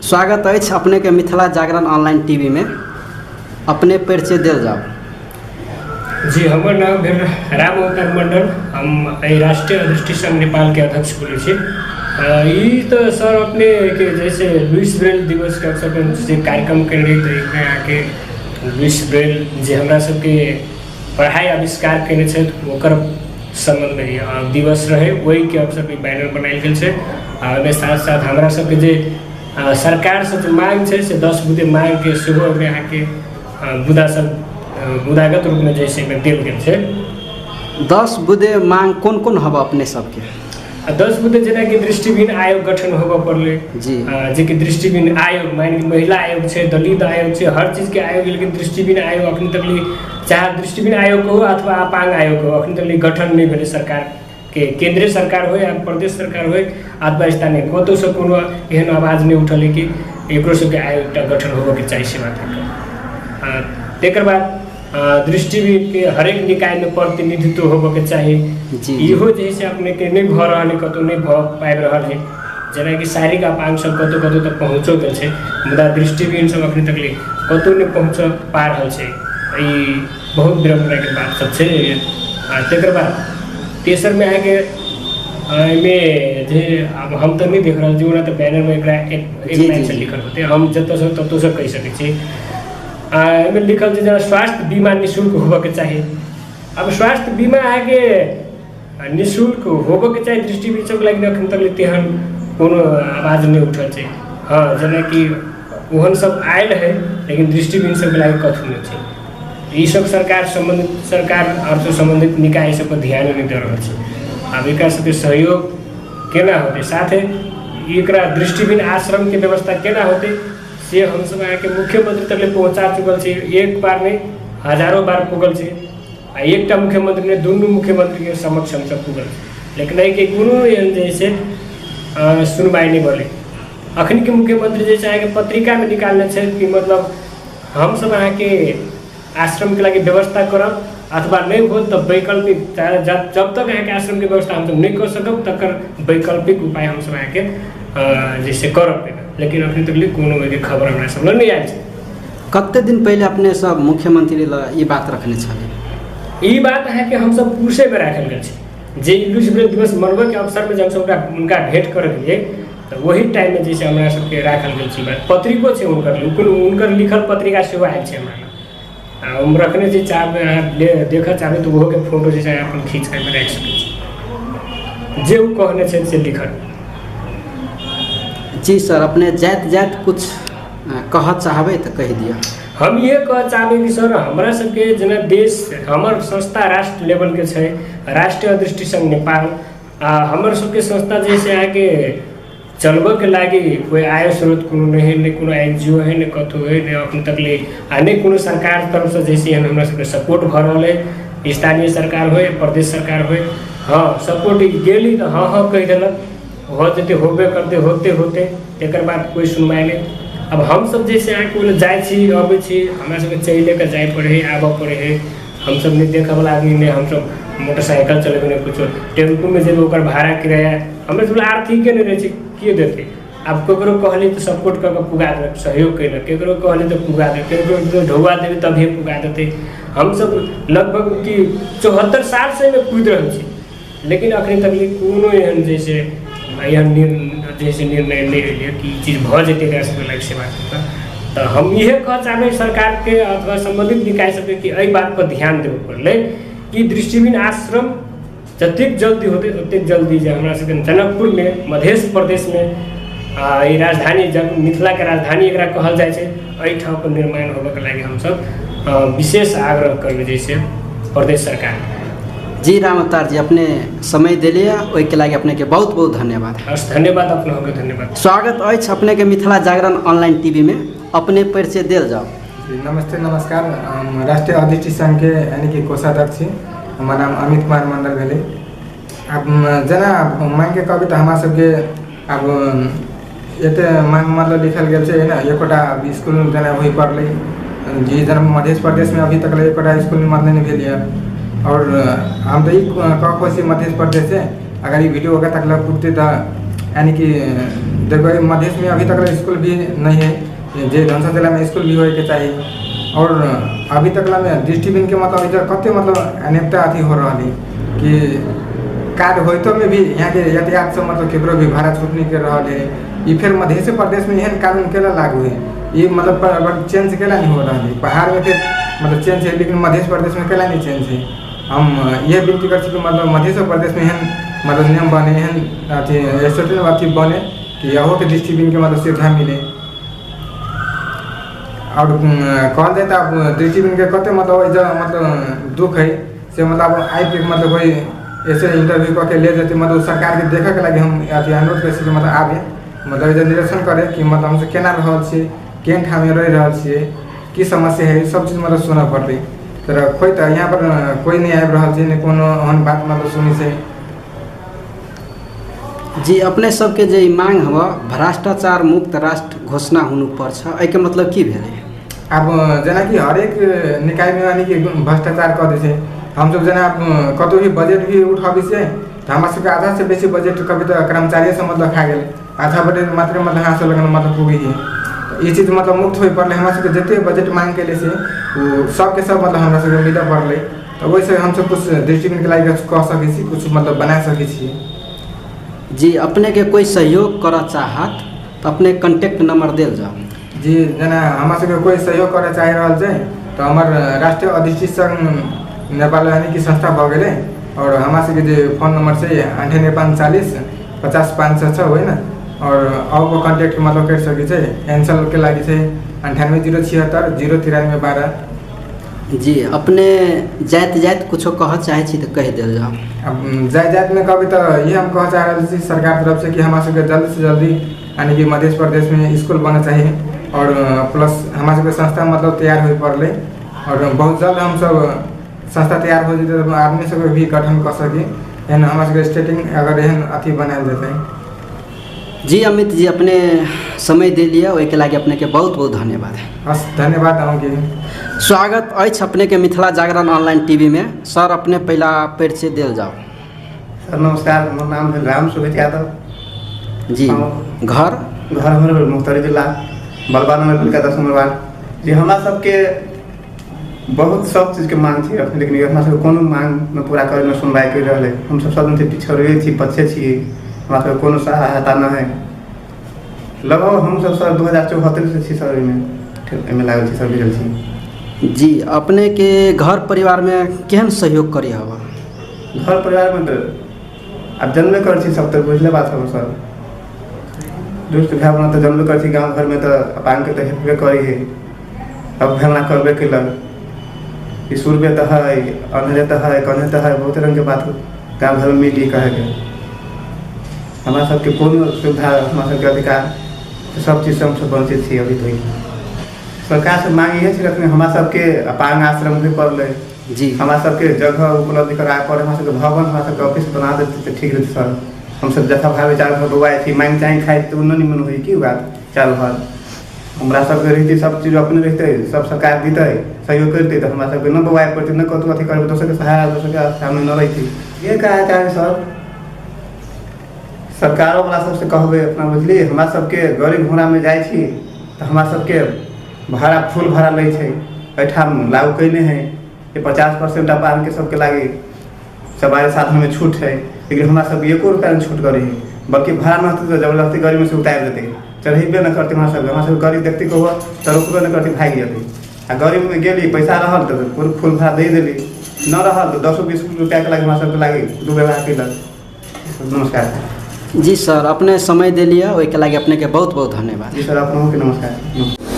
स्वागत अछि अपनेके मिथिला जागरण ऑनलाइन टीवीमे। अपने परिचय देल जाउ। जी, हमर नाम भेल राम अवतार मण्डल। हम एहि राष्ट्रीय दृष्टि संघ नेपालके अध्यक्ष बोलै छी। ई तऽ सर अपनेके जैसे लुइस ब्रेल दिवसके अवसर पर जे कार्यक्रम कयने रही, तऽ एहिमे अहाँके लुइस ब्रेल जे हमरा सबके पढ़ाइ आविष्कार कयने छथि, ओकर सम्बन्धमे दिवस रहै, ओहिके अवसर पर बैनर बनायल गेल छै। आ ओहिमे साथ साथ हमरा सबके जे सरकारसँ जे मांग छै, से 10 बुँदे मांगके सेहो ओहिमे अहाँके बुँदा सब बुँदागत रूपमे जे छै एहिमे देल गेल छै। 10 बुँदे मांग कोन कोन हब अपने सबके? आ 10 बुँदे जेनाकि दृष्टिविहीन आयोग गठन होबऽ पड़लै। जेकि दृष्टिविहीन आयोग, मानि कि महिला आयोग छै, दलित आयोग छै, हर चीजके आयोग, लेकिन दृष्टिविहीन आयोग अखन तक चाहे दृष्टिविहीन आयोग हो अथवा अपाङ्ग आयोग हो, अखन तक गठन नहि भेलै। सरकारके, केन्द्रीय सरकार होइ या प्रदेश सरकार होइ अथवा स्थानीय, कतहुसँ कोनो एहन आवाज नहि उठल है कि एकरो सबके आयोग एकटा गठन होबऽके चाही से बात। तकर बाद दृष्टिविहीनके हरेक निकायमे प्रतिनिधित्व होबऽके चाही। इहो जे है से अपनेके नहि भऽ रहल है, कतहु नहि भऽ पाबि रहल है। जेनाकि शारीरिक अपाङ्ग सब कतहु कतहु तक पहुँचो गेल छै, मुदा दृष्टिविहीन सब अखन तक कतहु नहि पहुँच पा रहल छै। ई बहुत विडम्बनाके बात सब छै। आ तकर बाद तेसरमे अहाँके एहिमे जे आब हम तऽ नहि देख रहल छी, ओना तऽ बैनरमे एकरा एक एक लाइनसँ लिखल होतै, हम जतऽसँ ततऽसँ कहि सकै छी। आ एहिमे लिखल छै जेना स्वास्थ्य बीमा निःशुल्क होबऽके चाही। आब स्वास्थ्य बीमा अहाँके निःशुल्क होबऽके चाही दृष्टिविहीन सबके लागि, अखन तक तेहन कोनो आवाज नहि उठल छै। हँ, जेनाकि ओहन सब आयल है, लेकिन दृष्टिविहीन सबके लागि कथू नहि छै। ई सब सरकार, सम्बन्धित सरकार आओर सम्बन्धित निकाय सब पर ध्यान नहि दऽ रहल छै। आब एकरा सबके सहयोग केना होतै, साथे एकरा दृष्टिविहीन आश्रमके व्यवस्था केना होतै, से हमसब अहाँके मुख्यमंत्री तक पहुँचा चुकल छी। एक बार नहि, हजारो बार पुगल छी। आ एकटा मुख्यमंत्री नहि, दुनू मुख्यमंत्रीके समक्ष हमसब पुगल छी, लेकिन एहिके कोनो एहन जे छै सुनवाइ नहि भेलै। अखनके मुख्यमंत्री जे छै अहाँके पत्रिकामे निकालने छै कि मतलब हमसब अहाँके आश्रमके लागि व्यवस्था करब, अथवा नहि होत तऽ वैकल्पिक, जब तक अहाँके आश्रमके व्यवस्था हमसब नहि कऽ सकब, तकर वैकल्पिक उपाय हमसब अहाँके जैसे करब। लेकिन अखन तक कोनो ओहिके खबर हमरा सब लग नहि आयल छै। कते दिन पहिले अपने सब मुख्यमंत्री लग ई बात रखने छलियै? ई बात अहाँके हमसब पूसेमे राखल गेल छै। जे लुइस ब्रेल दिवस मनबैके अवसरमे जे हमसब ओकरा हुनका भेँट करऽ गेलियै, तऽ ओही टाइममे जे छै हमरा सबके राखल गेल छै बात। पत्रिको छै हुनकर, हुनकर लिखल पत्रिका सेहो आयल छै हमरा लग आ हम रखने छी। चाहबै अहाँ देखऽ चाहबै तऽ ओहोके फोटो जे छै अपन खींच कऽ राखि सकै छी, जे ओ कहने छै से लिखल। जी सर, अपने जाइत जाइत कुछ कहऽ चाहबै तऽ कहि दिअ। हम इहे कहऽ चाहबै कि सर, हमरा सबके जेना देश, हमर संस्था राष्ट्र लेवलके छै, राष्ट्रीय दृष्टि संघ नेपाल। आ हमर सबके संस्था जे छै अहाँके चलबऽके लागि कोइ आय स्रोत कोनो नहि हइ, नहि कोनो NGO हइ, नहि कतहु हइ, नहि अखन तक ले आ नहि कोनो सरकार तरफसँ जैसे एहन हमरा सबके सपोर्ट भऽ रहल हइ, स्थानीय सरकार होइ, प्रदेश सरकार होइ। हँ, सपोर्ट गेली तऽ हँ हँ कहि देलक, हो जेतै, होबे करतै, होते होते, तकर बाद कोइ सुनवाइ नहि। आब हमसब जे छै अहाँके ओहि जाइ छी, अबै छी, हमरा सबके चलि कऽ जाइ पड़ै हइ, आबऽ पड़ै हइ। हमसब नहि देखऽवला आदमी, नहि हमसब मोटरसाइकिल चलेबै, नहि कुछो। टेम्पूमे जेबै, ओकर भाड़ा किराया हमरा सबके आर्थिके नहि रहै छै, के देतै? आब ककरो कहली तऽ सपोर्ट कऽ कऽ पुगा देलक, सहयोग कयलक। ककरो कहली तऽ पुगा देलक, ककरो ढौआ देबै तभिए पुगा देतै। हमसब लगभग कि 74 सालसँ एहिमे कूदि रहल छी, लेकिन अखन तक कोनो एहन जे छै एहन जे छै निर्णय नहि एलै कि ई चीज भऽ जेतै एकरा सबके लायक सेवा। तऽ हम इहे कहऽ चाहबै सरकारके अथवा सम्बन्धित निकाय सबके कि एहि बातपर ध्यान देबऽ पड़लै कि दृष्टिविहीन आश्रम जतेक जल्दी होतै ओतेक जल्दी जे हमरा सबके जनकपुरमे, मध्य प्रदेशमे, ई राजधानी जब मिथिलाके राजधानी एकरा कहल जाइ छै, एहिठामके निर्माण होबऽके लागि हमसब विशेष आग्रह करबै जैसे प्रदेश सरकार। जी राम अवतार जी, अपने समय देलियै, ओहिके लागि अपनेके बहुत बहुत धन्यवाद। हस्, धन्यवाद, अपनाके धन्यवाद। स्वागत अछि अपनेके मिथिला जागरण ऑनलाइन टीवीमे। अपने परिचय देल जाउ। जी नमस्ते, नमस्कार। हम राष्ट्रीय अदृष्टि संघके यानी कि कोषाध्यक्ष छी। हमर नाम अमित कुमार मण्डल भेलै। आब जेना माँगिके कहबै तऽ हमरा सबके आब एते माँग मतलब लिखल गेल छै ने, एकोटा इसकुल जेना होइ पड़लै जी, जेना मध्य प्रदेशमे अभी तक एकोटा इसकुल मतलब नहि भेल यऽ। आओर हम तऽ ई कहै छी, मध्य प्रदेशसँ अगर ई वीडियो अगर तक पुगतै तऽ यानी कि देखो मधेश में अभी तक स्कूल भी नहीं है, जे धनसा जिला में स्कूल भी होइके चाही। और अभी तक में दृष्टिविहीन के मतलब अभी कते मतलब अनेकता अथी हो रहल है कि कार्ड होइतो में भी यहाँ के यातायात से मतलब केकरो भी भाड़ा छूट नहीं कर रहल है। ई फिर मधेश प्रदेश में एहन कानून केला लागू है, ये मतलब चेंज केला नहीं हो रहा है। पहाड़ में फिर मतलब चेंज है, लेकिन मधेश प्रदेश में केला नहीं चेंज है। हम ये विनती कर छी कि मतलब मधेश प्रदेश में एहन मतलब नियम बने, एहन अथी अथी बने कि यहो के दृष्टिविहीन के मतलब सुविधा मिले। और कहल जाए तो अब दृष्टिविहीन के कते मतलब मतलब दुख है से मतलब आबि के मतलब कोई ऐसे इंटरव्यू कऽ के ले जेतै, मतलब सरकार के देखऽ के लागि हम अथी अनुरोध करै छी कि मतलब आबे मतलब जे निरीक्षण करे कि मतलब हमसब केना रहल छियै, केहन ठाम रहि रहल छियै, की समस्या है, सब चीज मतलब सुनऽ पड़तै। तर कोइ तऽ यहाँ पर कोइ नहि आबि रहल छै, नहि कोनो ओहन बात मतलब सुनै छै। जी अपने सबके जे ई मांग हव भ्रष्टाचार मुक्त राष्ट्र घोषणा होनु पर्छ, एहिके मतलब की भेलै? आब जेनाकि हरेक निकायमे यानी कि भ्रष्टाचार कऽ दै छै। हमसब जेना कतहु भी बजट भी उठाबै छियै तऽ हमरा सबके आधा से बेसी बजट कभी तऽ कर्मचारी सब मतलब खा गेल, आधा बजट मात्र मतलब हमरा सब लगन मतलब पुगी है। ई चीज मतलब मुक्त होइ पड़लै। हमरा सबके जते बजट मांग केले से ओ सबके सब मतलब हमरा सबके मिलऽ पड़लै। तऽ ओहिसँ हमसब कुछ दृष्टिकोणके लागि कऽ सकै छी, कुछ मतलब बना सकै छी। जी अपने के कोई सहयोग करऽ चाहत तऽ अपने कॉन्टैक्ट नंबर देल जाओ। जी जेना हमरा सबके कोई सहयोग करऽ चाहि रहल छै तऽ हमर राष्ट्रिय अदृष्टि संघ नेपाल यानी कि संस्था भऽ गेलै। और हमरा सबके जे फोन नंबर छै 98 5 40 50 506 होइन। और अबको कॉन्टैक्ट मतलब कर सकै छै। एनसेल के लागि छै 98 0 76 0 93 12। जी अपने जाइत जाइत कुछो कहऽ चाहै छी तऽ कहि देल जाओ। अब जाइत जाइत में कभी तऽ ये हम कहऽ चाह रहल छी सरकार तरफ से कि हमरा सबके जल्दी से जल्दी यानी कि मध्य प्रदेश में स्कूल बनना चाहिए और प्लस हमरा सबके संस्था मतलब तैयार होइ पड़लै और बहुत जल्द हम सब संस्था तैयार हो जेतै तऽ आदमी सबके भी गठन कऽ सकी। एहन हमरा सबके स्टेटिंग अगर एहन अथी बनायल जेतै। जी अमित जी अपने समय दे लिअ, ओहिके लागि अपने के बहुत बहुत धन्यवाद। हस् धन्यवाद अहूँके। स्वागत अछि अपने के मिथिला जागरण ऑनलाइन टीवी में। सर अपने पहला परिचय देल जाओ। सर नमस्कार, हमर नाम भेल राम सुभित यादव। जी घर घर हमर भेल मुख्तरी जिला बलबा नगरपालिका 10 नंबर वार्ड। जी हमरा सबके बहुत सब चीजके मांग छै अखन, लेकिन हमरा सबके कोनो मांग न पूरा करे न सुनवाई कर रहल है। हमसब सब दिन से पिछड़े छी, पछे छी, हमरा सबके कोनो सहायता न है। लगभग हमसब सर 2074 से छी सर, एहिमे लागल छी सर, भिड़ल छी। जी अपने के घर परिवार में केहन सहयोग करी हवा? घर परिवार में तो आब जनबे करै छी सब, तऽ बुझले बात हब सर। दुष्ट भाय बना तऽ जनबे करै छी, गाँव घर में तऽ अपांग के तऽ हेबे करी है, अब भेलना करबे केलक। ई सुरबे तऽ है, अन्हरे तऽ है, कन्हे तऽ है, बहुत रंग के बात गाँव घर में मिली कहे के। हमरा सबके कोनो सुविधा, हमरा सबके अधिकार सब चीज से हमसब वंचित छी अभी तक। सरकार से मांग इहे छै अखन हमरा सबके अपांग आश्रम भी पड़लै। जी हमरा सबके जगह उपलब्ध कराए पड़े, हमरा सबके भवन, हमरा सबके ऑफिस बना देते तऽ ठीक रहतै सर। हमसब जथा भावे चारू भर बौआइ छी, मांगि चाँगि खाइ तऽ ओ नहि निमन होइ की बात। चारू भर हमरा सबके रहितै सब चीज अपने रहितै, सब सरकार दितै, सहयोग करतै तऽ हमरा सबके नहि बौआए पड़तै, नहि कतहु अथी करबै, दोसरके सहारा दोसरके सामने नहि रहितै। ये कहै चाहबै सर सरकारो वाला सबसे कहबै अपना, बुझलियै। हमरा सबके गाड़ी घोड़ामे जाइ छी तऽ हमरा सबके भाड़ा फुल भाड़ा लै छै। एहिठाम लागू कयने है जे 50% अपांगके सबके लागी सवारी साधनमे छूट है, लेकिन हमरा सबके एको रुपया नहि छूट करै है। बल्कि भाड़ा न होतै तऽ जबरदस्ती गाड़ीमे से उतारि देतै, चढ़ेबे नहि करतै। हमरा सबके गाड़ी देखतै कहुआ तऽ रोकबे नहि करतै, भागि जेतै। आ गाड़ीमे गेली पैसा रहल तऽ फुल भाड़ा दे देली, न रहल तऽ 10-20 रुपयाके लागि हमरा सबके लागि दुर्व्यवहार केलक। नमस्कार। जी सर अपने समय देलियै, ओहिके लागि अपने के बहुत बहुत धन्यवाद। जी सर अपनोके नमस्कार।